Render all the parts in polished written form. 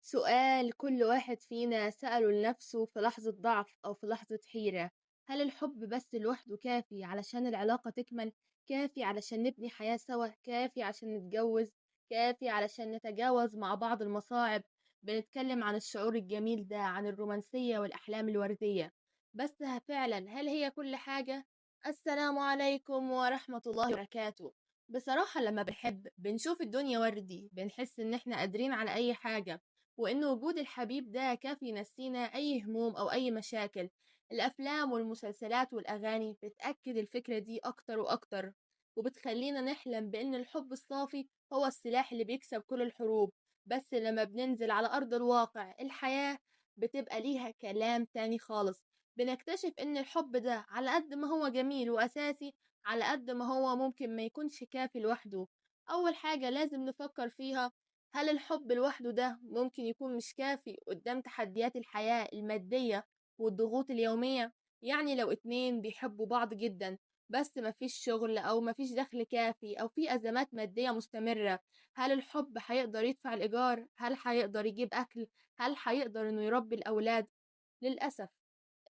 سؤال كل واحد فينا سأله لنفسه في لحظة ضعف أو في لحظة حيرة: هل الحب بس لوحده كافي علشان العلاقة تكمل؟ كافي علشان نبني حياة سوا؟ كافي عشان نتجوز؟ كافي علشان نتجاوز مع بعض المصاعب؟ بنتكلم عن الشعور الجميل ده، عن الرومانسية والأحلام الوردية، بس فعلا هل هي كل حاجة؟ السلام عليكم ورحمة الله وبركاته. بصراحة لما بنحب بنشوف الدنيا وردي، بنحس إن إحنا قادرين على أي حاجة، وإن وجود الحبيب ده كافي ينسينا أي هموم أو أي مشاكل. الأفلام والمسلسلات والأغاني بتأكد الفكرة دي أكتر وأكتر، وبتخلينا نحلم بإن الحب الصافي هو السلاح اللي بيكسب كل الحروب. بس لما بننزل على أرض الواقع، الحياة بتبقى ليها كلام تاني خالص. بنكتشف إن الحب ده على قد ما هو جميل وأساسي، على قد ما هو ممكن ما يكونش كافي لوحده. أول حاجة لازم نفكر فيها: هل الحب لوحده ده ممكن يكون مش كافي قدام تحديات الحياة المادية والضغوط اليومية؟ يعني لو اتنين بيحبوا بعض جدا بس مفيش شغل أو مفيش دخل كافي أو في أزمات مادية مستمرة، هل الحب هيقدر يدفع الإيجار؟ هل هيقدر يجيب أكل؟ هل هيقدر إنه يربي الأولاد؟ للأسف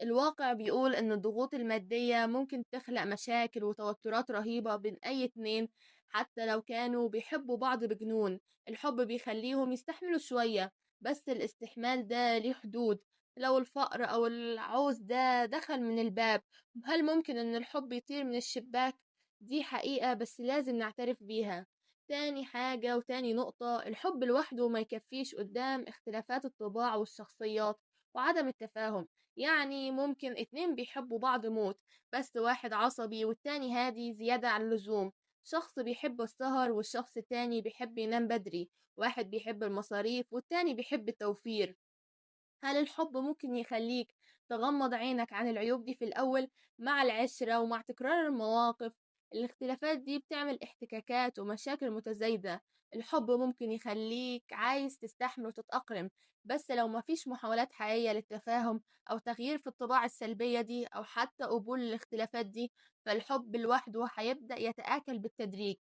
الواقع بيقول إن الضغوط المادية ممكن تخلق مشاكل وتوترات رهيبة بين أي اتنين، حتى لو كانوا بيحبوا بعض بجنون. الحب بيخليهم يستحملوا شوية، بس الاستحمال ده ليه حدود. لو الفقر أو العوز ده دخل من الباب، هل ممكن إن الحب يطير من الشباك؟ دي حقيقة بس لازم نعترف بيها. تاني حاجة وتاني نقطة: الحب لوحده ما يكفيش قدام اختلافات الطباع والشخصيات وعدم التفاهم. يعني ممكن اتنين بيحبوا بعض موت، بس واحد عصبي والتاني هادي زيادة عن اللزوم، شخص بيحب السهر والشخص التاني بيحب ينام بدري، واحد بيحب المصاريف والتاني بيحب التوفير. هل الحب ممكن يخليك تغمض عينك عن العيوب دي في الأول؟ مع العشرة ومع تكرار المواقف، الاختلافات دي بتعمل احتكاكات ومشاكل متزايدة. الحب ممكن يخليك عايز تستحمل وتتأقلم، بس لو مفيش محاولات حقيقية للتفاهم أو تغيير في الطباع السلبية دي أو حتى قبول الاختلافات دي، فالحب لوحده هيبدأ يتآكل بالتدريج.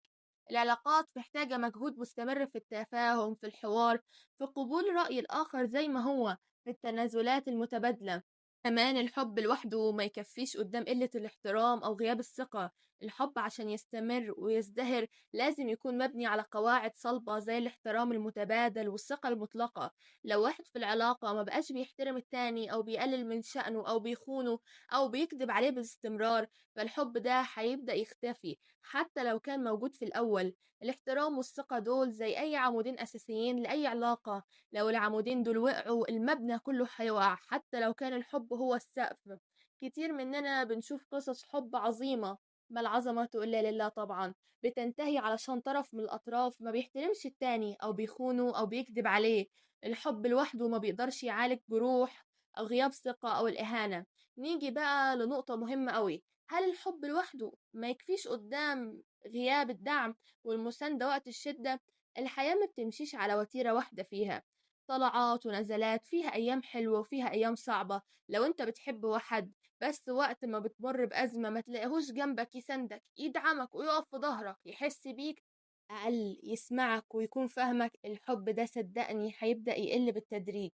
العلاقات محتاجة مجهود مستمر في التفاهم، في الحوار، في قبول رأي الآخر زي ما هو، في التنازلات المتبادلة. كمان الحب لوحده ما يكفيش قدام قلة الاحترام أو غياب الثقة. الحب عشان يستمر ويزدهر لازم يكون مبني على قواعد صلبة زي الاحترام المتبادل والثقة المطلقة. لو واحد في العلاقة ما بقاش بيحترم التاني أو بيقلل من شأنه أو بيخونه أو بيكذب عليه باستمرار، فالحب ده هيبدأ يختفي حتى لو كان موجود في الأول. الاحترام والثقة دول زي أي عمودين أساسيين لأي علاقة، لو العمودين دول وقعوا المبنى كله هيقع حتى لو كان الحب هو السقف. كتير مننا بنشوف قصص حب عظيمة، ما العظمة إلا لله طبعا، بتنتهي علشان طرف من الأطراف ما بيحترمش التاني أو بيخونه أو بيكذب عليه. الحب لوحده ما بيقدرش يعالج جروح أو غياب ثقة أو الإهانة. نيجي بقى لنقطة مهمة قوي: هل الحب لوحده ما يكفيش قدام غياب الدعم والمساندة وقت الشدة؟ الحياة ما بتمشيش على وتيرة واحدة، فيها طلعات ونزلات، فيها أيام حلوة وفيها أيام صعبة. لو أنت بتحب واحد بس وقت ما بتمر بأزمة ما تلاقيهوش جنبك يسندك يدعمك ويقف في ظهرك يحس بيك، أقل يسمعك ويكون فاهمك، الحب ده صدقني هيبدأ يقل بالتدريج،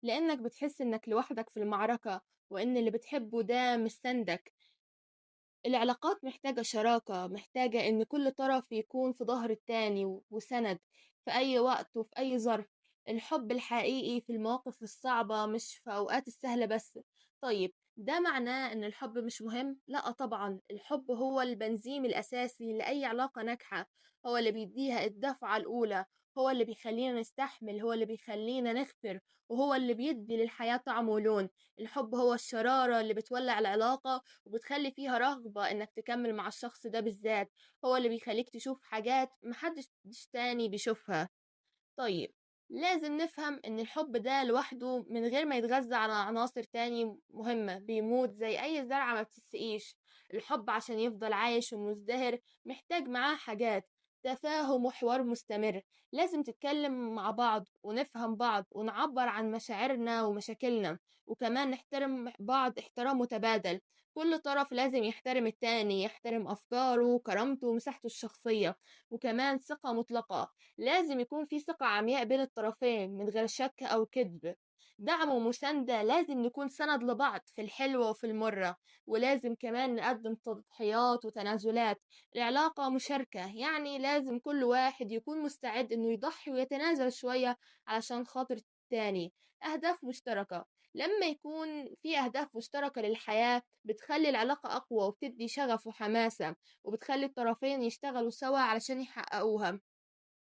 لأنك بتحس إنك لوحدك في المعركة وإن اللي بتحبه ده مش سندك. العلاقات محتاجة شراكة، محتاجة إن كل طرف يكون في ظهر التاني وسند في أي وقت وفي أي ظرف. الحب الحقيقي في المواقف الصعبة مش في أوقات السهلة بس. طيب ده معناه إن الحب مش مهم؟ لا طبعا، الحب هو البنزين الأساسي لأي علاقة ناجحة، هو اللي بيديها الدفعة الأولى، هو اللي بيخلينا نستحمل، هو اللي بيخلينا نغفر، وهو اللي بيدي للحياة طعم ولون. الحب هو الشرارة اللي بتولع العلاقة وبتخلي فيها رغبة إنك تكمل مع الشخص ده بالذات، هو اللي بيخليك تشوف حاجات محدش تاني بيشوفها. طيب لازم نفهم إن الحب ده لوحده من غير ما يتغذى على عناصر تاني مهمة بيموت زي أي زرعة ما بتسقيش. الحب عشان يفضل عايش ومزدهر محتاج معاه حاجات. تفاهم وحوار مستمر، لازم تتكلم مع بعض ونفهم بعض ونعبر عن مشاعرنا ومشاكلنا، وكمان نحترم بعض احترام متبادل. كل طرف لازم يحترم التاني، يحترم أفكاره، كرامته، ومساحته الشخصية. وكمان ثقة مطلقة، لازم يكون في ثقة عمياء بين الطرفين من غير شك أو كذب. دعم ومساندة، لازم نكون سند لبعض في الحلوة وفي المرة، ولازم كمان نقدم تضحيات وتنازلات. العلاقة مشاركة، يعني لازم كل واحد يكون مستعد إنه يضحي ويتنازل شوية علشان خاطر التاني. أهداف مشتركة، لما يكون في أهداف مشتركة للحياة بتخلي العلاقة أقوى وبتدي شغف وحماسة، وبتخلي الطرفين يشتغلوا سوا علشان يحققوها.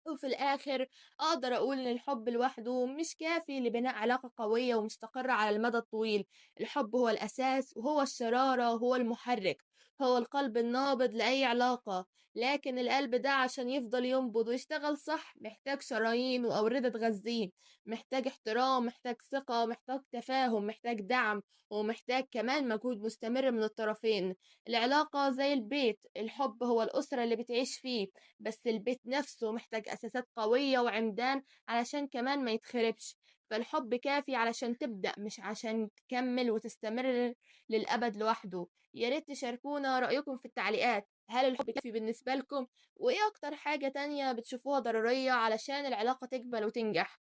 وفي الآخر أقدر أقول إن الحب لوحده مش كافي لبناء علاقة قوية ومستقرة على المدى الطويل. الحب هو الأساس، وهو الشرارة، وهو المحرك، هو القلب النابض لأي علاقة. لكن القلب ده عشان يفضل ينبض ويشتغل صح محتاج شرايين وأوردة تغذيه، محتاج احترام، محتاج ثقة، محتاج تفاهم، محتاج دعم، ومحتاج كمان مجهود مستمر من الطرفين. العلاقة زي البيت، الحب هو الأسرة اللي بتعيش فيه، بس البيت نفسه محتاج أساسات قوية وعمدان علشان كمان ما يتخربش. فالحب كافي علشان تبدأ، مش عشان تكمل وتستمر للأبد لوحده. يا ريت تشاركونا رأيكم في التعليقات، هل الحب كافي بالنسبة لكم؟ وإيه أكتر حاجة تانية بتشوفوها ضرورية علشان العلاقة تكمل وتنجح؟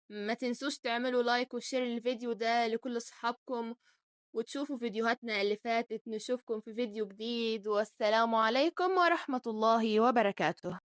ما تنسوش تعملوا like و share للفيديو ده لكل أصحابكم، وتشوفوا فيديوهاتنا اللي فاتت. نشوفكم في فيديو جديد، والسلام عليكم ورحمة الله وبركاته.